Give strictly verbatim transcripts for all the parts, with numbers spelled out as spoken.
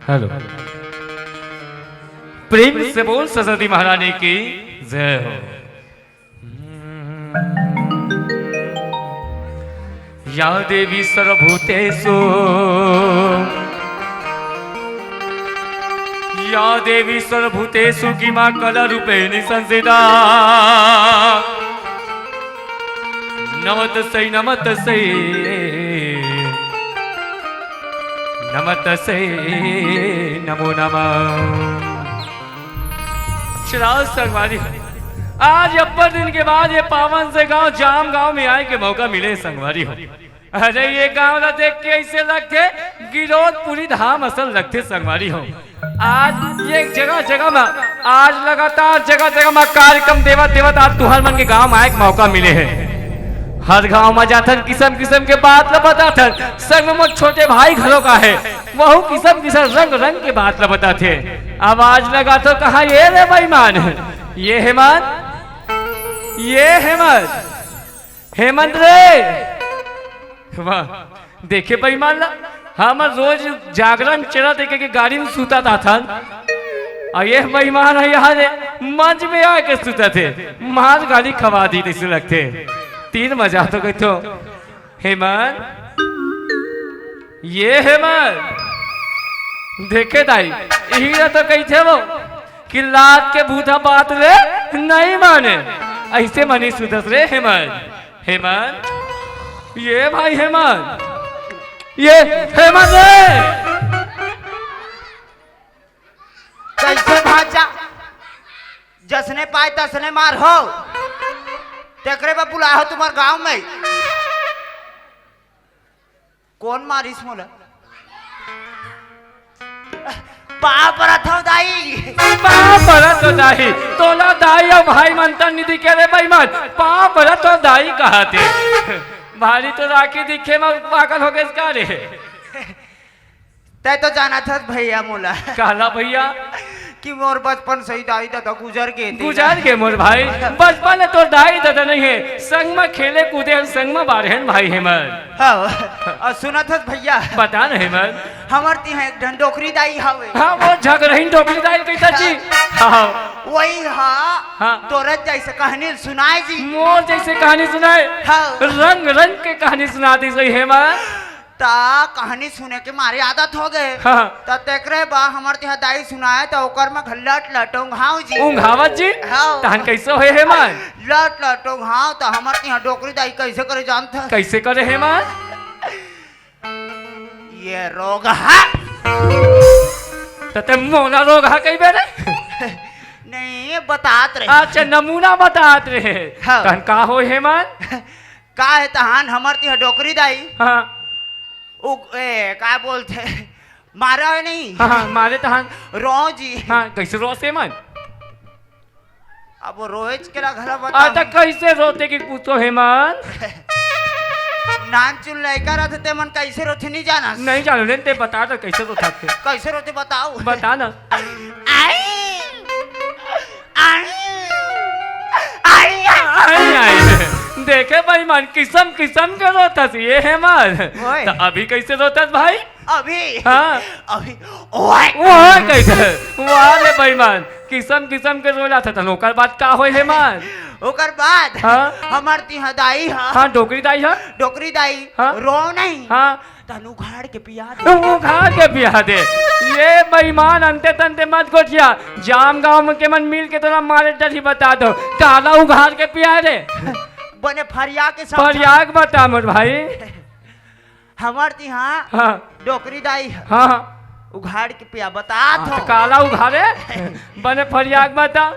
Hello. प्रेम से बोल सरस्वती महारानी की जय हो। या देवी सर्वभूतेषु, या देवी सर्वभूतेषु, कि मां कला रूपेण संस्थिता। नमस्तस्यै, नमस्तस्यै, नमस्तस्यै, नमो नमः। चलाओ संगवारी हो, आज अब्बड़ दिन के बाद ये पावन से गांव जाम गांव में आए के मौका मिले संगवारी हो। अरे ये गांव ला देख के ऐसे लगथे गिरौदपुरी धाम असन लगथे संगवारी हो। आज ये जगह जगह में, आज लगातार जगह जगह में कार्यक्रम देवत देवत आज तुहर मन के गांव में आए के मौका मिले हे। हर गांव में जाथन, किसम किसम के बात ला बताथन, संग में मोर छोटे भाई घलो का हे, वहू किसम किसम रंग रंग के बात ला बताथे। आवाज लगा तो कहा ये रे बेईमान, ये हेमंत, ये हेमंत, हेमंत रे, वाह, देखे बेईमान ला, हमर रोज जागरण चलत हे के गाड़ी में सुतत आथन, अउ ये बेईमान हे यहाँ रे मंच में आके सुतत हे, मार गाली खवा दी तइसे लगथे। तीन मजा तो कहिथो, हेमंत, ये हेमंत, देखे दाई, इही ला तो कहिथे वो कि लात के भूत ह बात ले नहीं माने, अइसे मनी सुतस रे हेमंत। हेमंत, ये भाई हेमंत, ये हेमंत रे। कैसे भांचा? जसने पाए तसने मार हो। तेकरे बा बुलाए हो तुम्हार गांव में। कौन मारिस मोला? पाँव परत हव दाई। पाँव परत हो दाई, तोला दाई अउ भाई मंतर निधि के रे बेईमान, पाँव परत हो दाई कहाथे। भारी तो राखी दिखे म पागल हो गेस का रे? तै तो जानत हस भैया मोला। काला भैया? कि मोर बचपन से ही दाई ददा गुजर गे थे। गुजर गे मोर भाई, बचपन ले तोर दाई ददा नहीं हे, संग म खेले कूदे हन, संग म बाढ़े हन भाई हेमंत। हाँ, अउ सुनत हस भैया? बता न हेमंत। हमर तिहा एक ठन डोकरी दाई हवे। हाँ, वो झगरहिन डोकरी दाई कहिथस जी। हाँ। वही हा, हाँ। तोरत जैसे कहानी सुनाए जी। मोर जैसे कहानी सुनाए। हाँ। रंग रंग के कहानी सुनातिस वही हेमंत। ता कहानी सुने के मारे आदत हो गए। हाँ। ता तेकरे बा हमर तिहा दाई सुनाए ता ओकर में घल्लट लट उंघाव जी। उंघावत जी? हाँ। तहन कैसे होए हेमंत? लट लट उंघाव ता हमर तिहा डोकरी दाई कैसे करे जानत? कैसे करे हेमंत? ये रोगहा। त ते मोला रोगहा कहिबे रे? नहीं, ये बतात रहे। अच्छा, नमूना बतात रहे। हाँ। तहन का होए हेमंत? का हे तहान हमर तिहा डोकरी दाई? हाँ। उ, ए, का बोलथे? मारा है नहीं? हाँ, हाँ, मारे तहान। रो जी। हाँ, कैसे रोस हेमंत? अब वो रोएच के ला घला आ, बता। त कैसे रोथे कि पूछो हेमंत? नान चुन लइका रहते ते मन कैसे रोथे नहीं जाना। नहीं जानो, लेकिन ते बता दो कैसे रोथे। कैसे रोथे बताओ। बता ना। आई, आई, आई, आई। आई, आई। देखे बेईमान, किसम किसम के रोथस ये हेमंत। ओए। त अभी कैसे रोथस भाई? अभी। हाँ। अभी। ओए। ओए कैसे? वाह रे बेईमान, किसम किसम के रोला था तन, ओकर बाद का होए हेमंत? ओकर बाद हाँ। हमर तिहा दाई हा। हाँ, डोकरी दाई हा। डोकरी दाई। हाँ। रो नहीं। हाँ। तनु उघाड़ के पिया दे। उघाड़ के पिया दे। ये बेईमान, अंते तंते मत गोठिया। जाम गांव में के मन मिल के तोला मारे डरही बता दो। काला उघाड़ के पिया दे। बने फरिया के समझा। फरियाक बता मोर भाई। हमर तिहा हाँ। डोकरी दाई हा। हाँ, हाँ। उघाड़ के पिया बतात हाँ, हो। काला उघाड़े। बने फरियाक बता।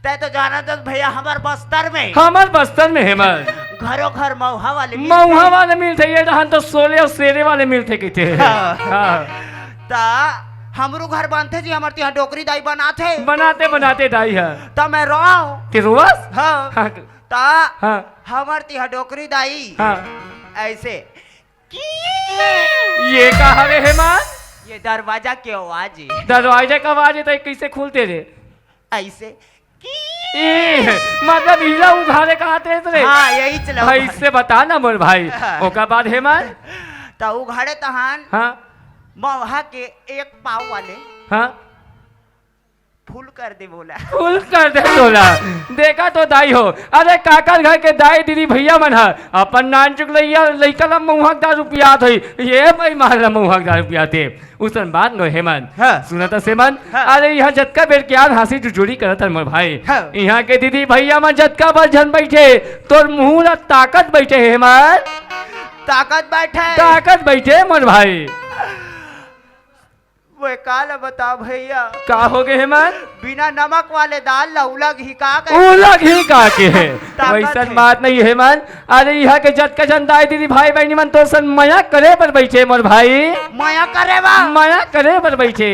तै तो जानत हस भैया हमर बस्तर में। हमर बस्तर में हेमंत। घरो घर मौहा वाले मिलथे। मौहा वाले मिलथे, ये रहन तो सोले अउ सेरे वाले मिलथे कहिथे। हाँ। हाँ। ता हमरू घर बनथे जी, हमर तिहा डोकरी दाई बनाथे। बनाते बनाते दाई हा। ता मैं रो। के रोवस? हाँ। हाँ। ता हाँ। हमर तिहा डोकरी दाई। हाँ। ऐसे। ये का हवे हेमंत? ये दरवाजा के आवाज है। दरवाजा के आवाज है तो कैसे खुलथे रे? ऐसे। ए, मतलब इला उघाड़े कहाथे रे? हाँ, यही चला भाई, उघाड़े। इससे बता ना मोर भाई। हाँ। ओकर बाद हेमंत? ता उघाड़े तहान। हाँ। मउहा के एक पाँव वाले हाँ। फुल कर दे बोला। फुल कर दे तोला। देखा तो दाई हो, अरे काकर घर के दाई दीदी भइया मन ह अपन नानचुक लइया लइका ला मउहा के दारू पियात होही, ये बेईमान ला मउहा के दारू पियात हे। उसन बात नो हे मन। हाँ। सुनत हस हे मन? हाँ। अरे इहाँ जतका बेर के आन हाँसी चुचुरी करत हन मोर भाई। हाँ। इहाँ के दीदी भइया मन जतका बर झन बइठे, तोर मुहूँ ला ताकत बइठे हे मन। ताकत बइठे। ताकत बइठे मोर भाई। वो का ला बता भइया। का हो गे हे मन? बिना नमक वाले दाल ला उलग ही का कहे? उलग ही का के हे? ताकत वइसन हे। बात नहीं हे मन। अरे इहाँ के जतका झन दाई दीदी भाई बहिनी मन तोर सन मया करे बर बइठे मोर भाई। मया करे बा? मया करे बर बइठे।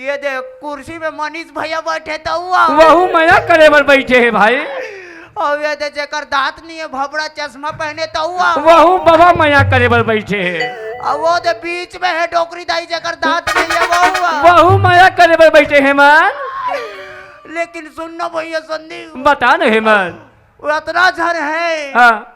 ये दे कुर्सी में मनीष भइया बइठे त हुआ। वहू मया करे बर बइठे हे भाई। अउ ये दे जेकर दाँत नहीं हे, भबड़ा चश्मा पहने त हुआ। वहू बबा मया करे बर बइठे हे। अउ वो दे बीच में हे डोकरी दाई जेकर दाँत नहीं हे, वो हुआ। वहू मया करे बर बइठे हे मन। लेकिन सुन ना भइया संदीप। बता न हे मन। वो अतना झन हे। हाँ।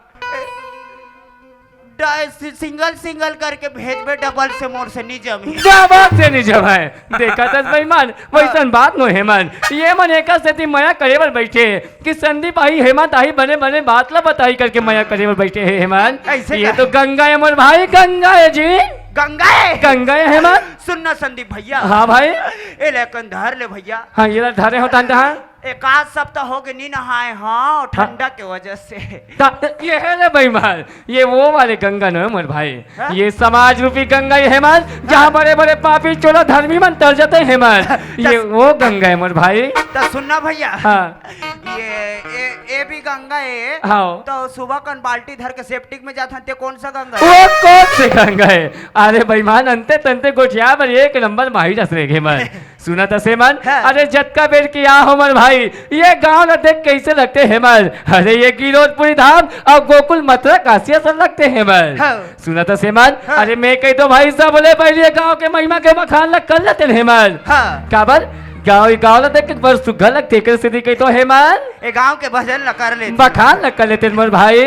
डा-, सि-, सिंगल सिंगल करके भेजबे, डबल से मोर से नी जमही। डबल से नी जमय। देखत हस बेईमान, वइसन बात नो हे मन। ये मन एकर सेती मया करे बर बइठे कि संदीप आही, हेमंत आही, बने बने बात ला बताही करके मया करे बर बइठे हे मन। अइसे ये का? तो गंगा हे मोर भाई, गंगा हे जी। गंगा हे? गंगा हे मन। सुन ना संदीप भइया। हाँ भाई। ए ले कन धर ले भइया। हाँ, ये ला धरे हों तहाँ। एक आध सप्ताह हो गे नी नहाए हँव, हाँ। ठंडा के वजह से। त ये हे रे बेईमान, ये वो वाले गंगा नो हे मोर भाई। हाँ? ये समाज रूपी गंगा हे मन, जहाँ हाँ। बड़े-बड़े पापी चोला धर्मी मन तर जाथे हे मन। ये त वो गंगा हे मोर भाई। त सुन ना भइया। हाँ। ये, ए, ए भी गंगा हे। हाँ। त सुबह कन बाल्टी धर के सेप्टिक में जाथन, ते कोन सा गंगा हे? वो कोन से गंगा हे? अरे बेईमान, अंते तंते गोठिया बर एक नंबर माहिर हस रे हे मन। सुनत हस हे मन? हाँ। अरे जतका बेर के आ हो मोर भाई, ये गांव ला देख कइसे लगथे हे मन? अरे ये गिरौदपुरी धाम अउ गोकुल मथुरा काशी असन लगथे हे मन। हाँ। सुनत हस हे मन? हाँ। अरे मैं कहिथों भाई, सबले पहिली ये गांव के महिमा के बखान ला कर लेतेन हे मन। हाँ। काबर? गांव, ये गांव ला देख के बड़ सुग्घर लगथे, एकर सेती कहिथों हे मन। ये गांव के भजन ला कर लेतेन। बखान ला कर लेतेन मोर भाई।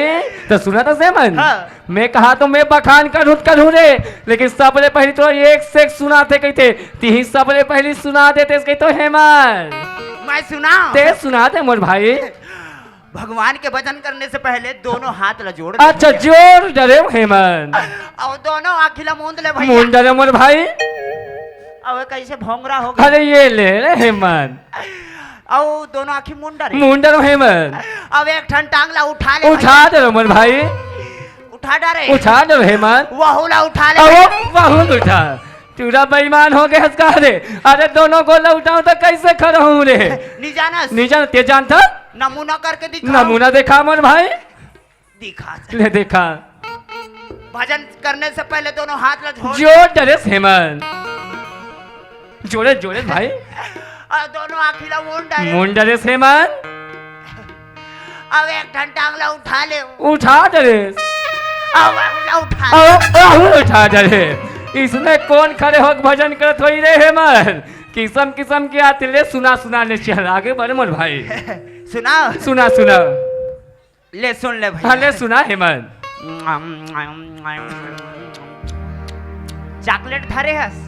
त सुनत हस हे मन? हाँ। मैं कहाथों मैं बखान करहूँ त करहूँ रे, लेकिन सबले पहिली तोला एक से एक सुनाथे कहिथे, तिही सबले पहिली सुना देतेस कहिथों हे मन। मैं सुनावँ? ते सुना दे मोर भाई। भगवान के भजन करने से पहले दोनों हाथ ला जोड़ दे। अच्छा, जोड़ डरेंव हे मन। अउ दोनों आँखी ला मूंद ले भइया। मूंद डरेंव मोर भाई। अउ कइसे भोंगरा हो गे? अरे ये ले रे हे मन। अउ दोनों आँखी मूंद डरे। मूंद डरेंव हे मन। अउ एक ठन टांग ला उठा ले उठा भइया। डरेंव मोर भाई। उठा डारे। उठा डरेंव हे मन। वहू ला उठा ले। अउ वहू ला उठा। टूरा बेईमान हो गे हस का रे? अरे दोनों गोड़ ला उठावँ त कइसे खड़ा होहूँ रे? नी जानस? नी जानस, ते जानथस? नमूना करके दिखा। नमूना देखा मोर भाई। दिखा। ले देखा। भजन करने से पहले दोनों हाथ ला जोड़। जोड़ डरेस हे मन। जोड़े, जोड़े भाई। अउ दोनों आँखी ला मूंद डरे। मूंद डरेस हे मन। अउ एक ठन टांग ला उठा ले। उठा डरेस। अउ वहू ला उठा ले। अउ वहू ला उठा डरे। इसने कोन खड़े होके भजन करत होही रे हे मन? किसम किसम के आथे ले, सुना सुना ले चल आगे बढ़ मोर भाई। सुनावँ? सुना सुना। ले सुन ले भइया। हाँ, ले सुना हे मन। चॉकलेट धरे हस?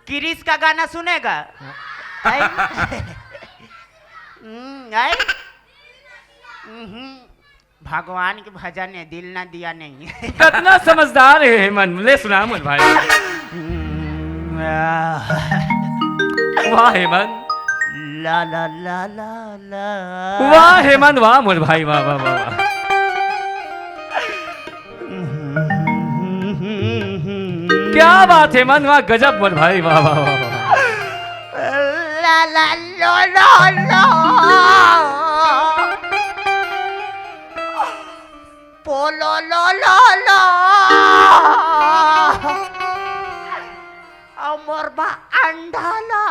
किरिस का गाना सुनेगा? हैं? हम्म, हैं? हम्म। भगवान के भजन हे, दिल ना दिया नहीं। कतना समझदार हे हेमंत, ले सुना मोर भाई। वाह हेमंत। ला, ला, ला, ला, ला। वाह हेमंत, वाह मोर भाई, वाह, वाह, वाह, वाह। क्या बात हे हेमंत, वाह गजब मोर भाई, वाह, वाह, वाह, वाह। ला, ला, लो, लो, लो। पोलो लो लो लो। अउ मोर बा अंडा ला।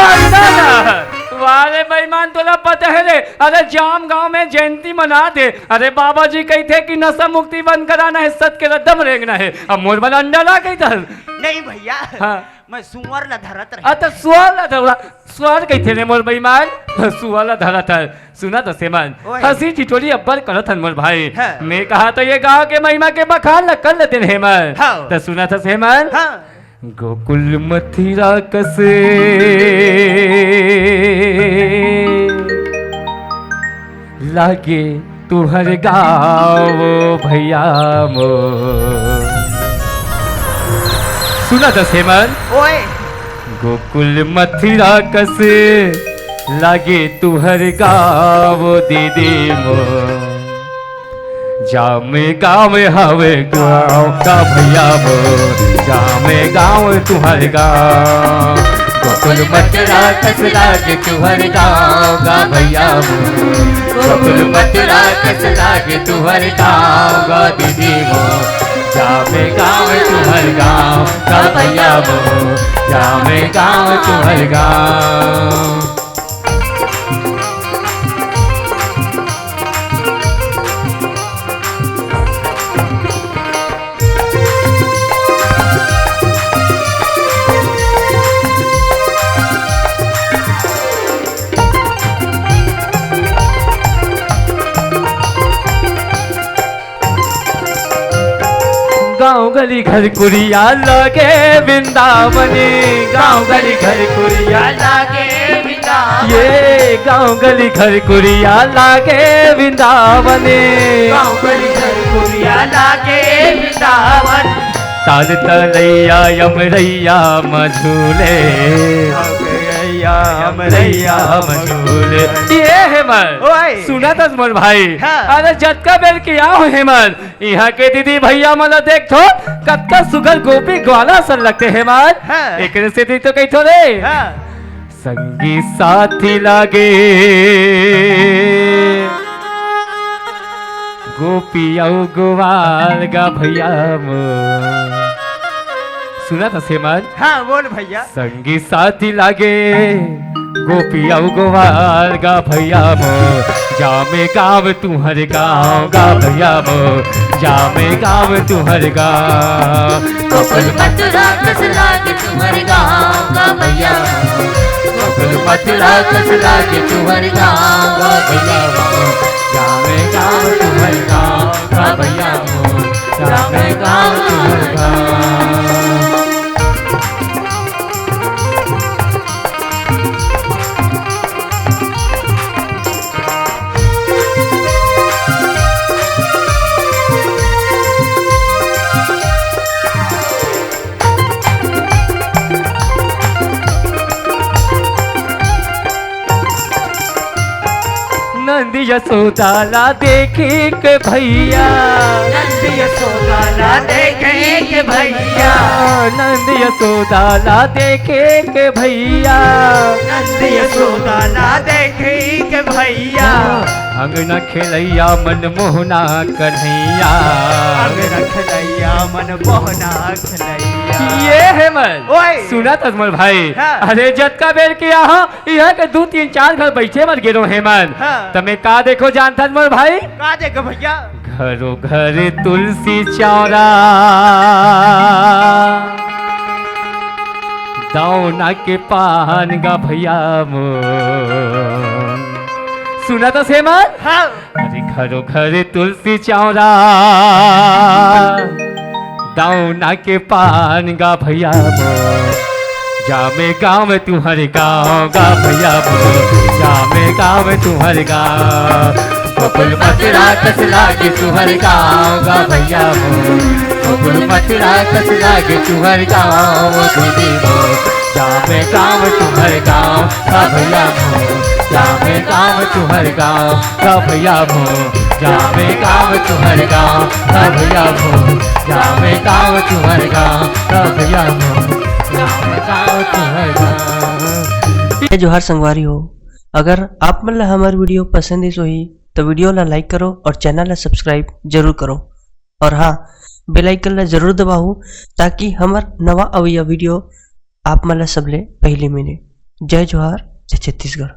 अंडा ला। वाह रे बेईमान, तोला पता हे रे, अरे जाम गांव में जयंती मनाथे। अरे बाबा जी कहिथे कि नशा मुक्ति बंद कराना हे, सत के रद्दा म रेंगना हे। अब मोर बर अंडा ला कहिथस। नहीं भइया। हाँ। मैं सुअर ला धरत रहे। अ, त सुअर ला धरत, सुअर कहिथे रे मोर बेईमान, सुअर ला धरत हस। सुनत हस हेमंत, ओए। हंसी ठिठोली अब्बड़ करत हन मोर भाई। हाँ। मैं कहा तो ये गांव के महिमा के बखान ल कर लेतेन हेमंत। हाँ। त सुनत हस हेमंत। हाँ। गोकुल मथुरा कस लागे तुंहर गाँव भैया मोर। सुनत हस हेमंत? ओए। गोकुल मथुरा कस लागे तुंहर गाँव दीदी मोर। जामे गाँव हवे गाँव गा भैया मोर, जामे गाँव तुंहर गाँव। गोकुल मथुरा कस लागे तुंहर गाँव गा भैया मोर, गोकुल मथुरा कस लागे तुंहर गाँव गा दीदी मोर। जामे गाँव तुंहर गाँव गा भैया मोर, जामे गाँव तुंहर गाँव। गाँव गली घर कुरिया लागे वृंदावनी, गाँव गली घर कुरिया लागे वृंदावन। ये गाँव गली घर कुरिया लागे वृंदावनी। गाँव गली घर कुरिया लागे वृंदावन। ताल तलैया अमरैया म झूले। अमरैया, अमरैया म झूले। ये हेमंत, ओए। सुनत हस मोर भाई। हाँ। अरे जतका बेर के आए हों हेमंत, इहाँ के दीदी भैया मन ला देखथों, कतका सुघर गोपी ग्वाला असन लगथे हेमंत। हाँ। एकरे सेती तो कहिथों रे। हाँ। संगी साथी लागे गोपी अउ ग्वाल गा भैया मोर। सुनत हस हेमंत? हाँ, बोल भैया। संगी साथी लागे गोपी अउ ग्वाल गा भैया मोर, जामे गाँव तुंहर गाँव गा भैया मोर, जामे गाँव तुंहर गाँव। गोकुल मथुरा कस लागे तुंहर गाँव गा भैया मोर, गोकुल मथुरा कस लागे तुंहर गाँव गा भैया मोर, जामे गाँव तुंहर गाँव गा भैया मोर, जामे गाँव तुंहर गाँव। नंद यशोदा ला देखी के भैया। नंद यशोदा ला देखी के भैया। नंद यशोदा ला देखी के भैया। नंद यशोदा ला देखी के भैया। अंगना खेलैया मन मोहना कन्हैया। अंगना खेलैया मन मोहना कन्हैया। ये हेमंत, ओए। सुनत हस मोर भाई। हाँ। अरे जतका बेर के आए हों, इहाँ के दू तीन चार घर बइठे बर गे रहेंव हेमंत। हाँ। त मैं का देखेंव जानथस मोर भाई? का देखे भैया? घरो घर तुलसी चौरा, दौना के पान गा भैया मोर। सुनत हस हेमंत? हाँ। अरे घरो घर तुलसी चौरा, दौना के पान गा भैया मोर। जामे गाँव तुंहर गाँव गा भैया मोर, जामे गाँव तुंहर गाँव। गोकुल मथुरा कस लागे तुंहर गाँव गा भैया मोर, गोकुल मथुरा कस लागे तुंहर गाँव दीदी मोर। जामे गाँव तुंहर गाँव गा भैया मोर, जामे गाँव तुंहर गाँव गा भैया मोर, जामे गाँव तुंहर गाँव गा भैया मोर, जामे गाँव तुंहर गाँव गा भैया मोर, जामे गाँव तुंहर गाँव। जय जोहार संगवारी हो, अगर आप मन ला हमर video पसंद आइस होही, त video ला like करो और channel ला subscribe जरूर करो। और हाँ, bell icon ला जरूर दबाहू, ताकि हमर नवा अवइया video आप मन ला सबले पहली मिले। जय जोहार, जय छत्तीसगढ़।